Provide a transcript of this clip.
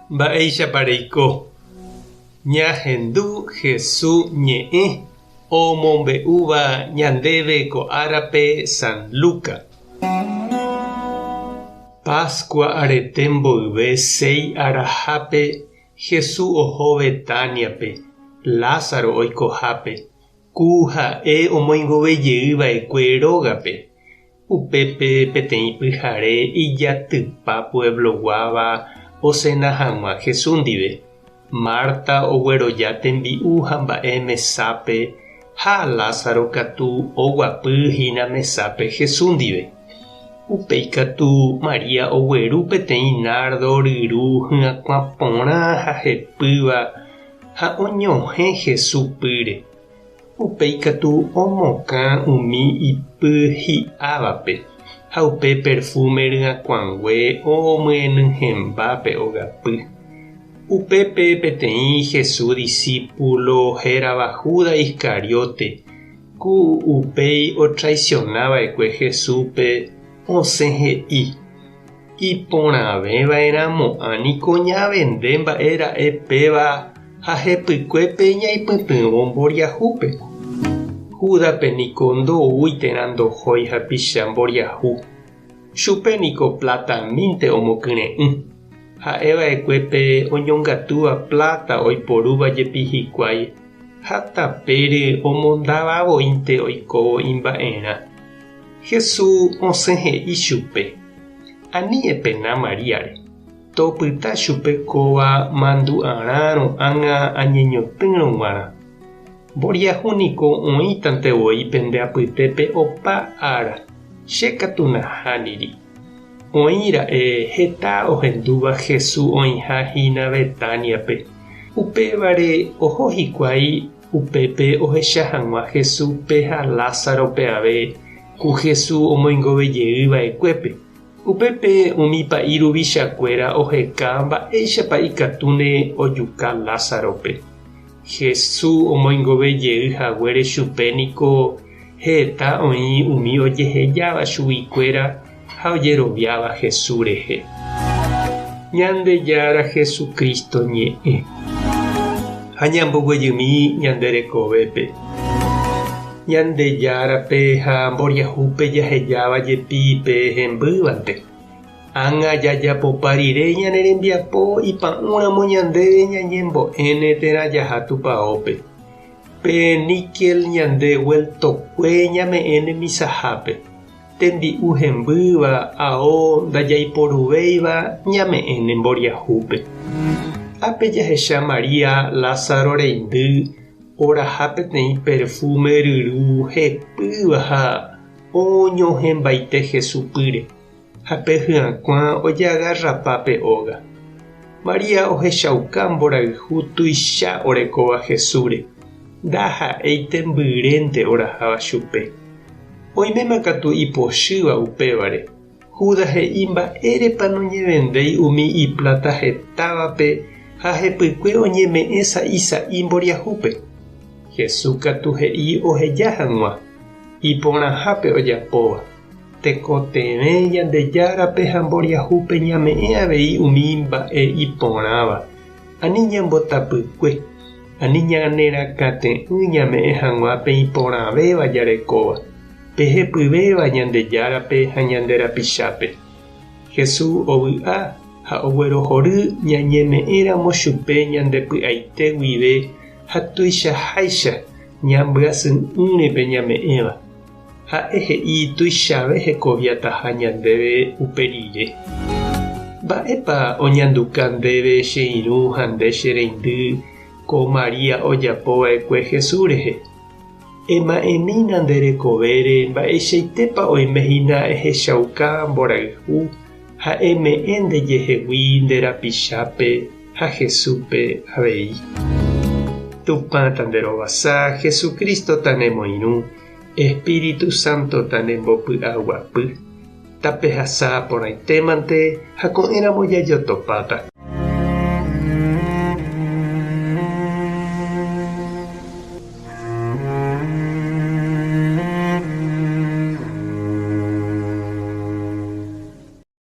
Mba'éichapa reiko? Ñahendu Hesu ñe'ẽ omombe'úva ñandéve ko árape San Luca. Pascua arete mboyve séi arahápe Hesu oho Betániape, Lázaro oikohápe, ku ha'e omoingove jey va'ekue rógape. Upépe peteĩ pyhare ijatypa puebloguáva osena hag̃ua Jesús ndive. Marta ogueroja tembi'u ha mba'e mesápe ha Lázaro katu oguapy hína mesápe Jesús ndive. Upéi katu María ogueru peteĩ nárdo ryru hyakuã porã ha hepýva ha oñohẽ Jesús pýre. Upéi katu omokã umi ipy hi'ávape, ha upe perfúme ryakuãngue omyenyhẽmba pe ogapy. Upépe peteĩ Jesús disípulo hérava Judas Iscariote, ku upéi otraisiona va'ekue Jesúspe, osẽ he'i, Iporãveva'erãmo'ã niko ñavende mba'e ra'e péva ha hepykuépe ñaipytyvõ mboriahúpe. Júdape niko ndoúi térã ndohói hapicha mboriahu. Chupe niko platamínte omokyre'ỹ. Ha'e va'ekue pe oñongatúva pláta oiporúva jepi hikuái ha tapére omondáva voínte oikóvo imba'erã. Jesús osẽ he'i chupe, Ani epena Maríare, topyta chupe kóva mandu'arãrõ ág̃a añeñotỹrõ g̃uarã. Mboriahu niko oĩtante voi pende apytépe opa ára, che katu nahániri. Oĩ ra'e heta ohendúva Jesús oĩha hína Betániape, upévare oho hikuái Upépe ohecha hag̃ua Jesúspe ha Lázarope ave, ku Jesús omoingove jey va'ekuépe. Upépe umi pa'i ruvichakuéra oheka mba'éichapa ikatúne ojuka Lázarope. Jesús omoingove jey haguére chupe niko heta oĩ umi ojehejáva chuguikuéra ha ojeroviáva Jesús rehe. Ñandejára Jesucristo ñe'ẽ. Ha ñamboguejymi ñande rekovépe. Ñandejárape ha mboriahúpe jahejáva jepi pe hembývante. Ág̃a jajapopa rire ñane rembiapo ipa'ũramo ñandéve ñañembo'éne térã jaha tupaópe. Pe níkel ñande gueltokue ñame'ẽne misahápe. Tembi'u hembýva ao ndajaiporuvéiva ñame'ẽne mboriahúpe. Ápe jahecha María Lázaro reindy oraha peteĩ perfúme ryru hepýva ha oñohẽmbaite Jesús pýre, ha pe hyakuã ojagarrapa pe óga. María ohechauka mborayhu tuicha orekóva Jesúsre, ndaha'éi tembyrénte oraháva chupe. Oiméma katu ipochýva upévare. Judas he'i mba'érepa noñevendéi umi ipláta hetávape ha hepykue oñeme'ẽ sa'i sa'i mboriahúpe. Jesús katu he'i oheja hag̃ua, iporãhápe ojapóva. Tekotevẽ Ñandejárape ha mboriahúpe ñame'ẽ avei umi mba'e iporãva. Ani ñambotapykue, ani ñanerakate'ỹ ñame'ẽ hag̃ua pe iporãvéva jarekóva, pe hepyvéva Ñandejárape ha ñande rapichápe. Jesús ovy'a ha oguerohory ñañeme'ẽramo chupe ñande py'aite guive ha tuichaháicha ñambyasy'ỹre pe ñame'ẽva. Ha'e he'i tuichave hekoviataha ñandéve upe rire. Mba'épa oñanduka ndéve che irũ ha nde che reindy ko María ojapo va'ekue Jesús rehe? Ema'ẽmína nde rekovére mba'eichaitépa oime hína ehechauka mborayhu ha eme'ẽ ndejehegui nde rapichápe ha Jesúspe avei. Tupã tanderovasa, Jesucristo tanemoirũ. Espíritu Santo tanembopy'aguapy. Tapehasa porãitémante ha ko'ẽramo jajotopáta.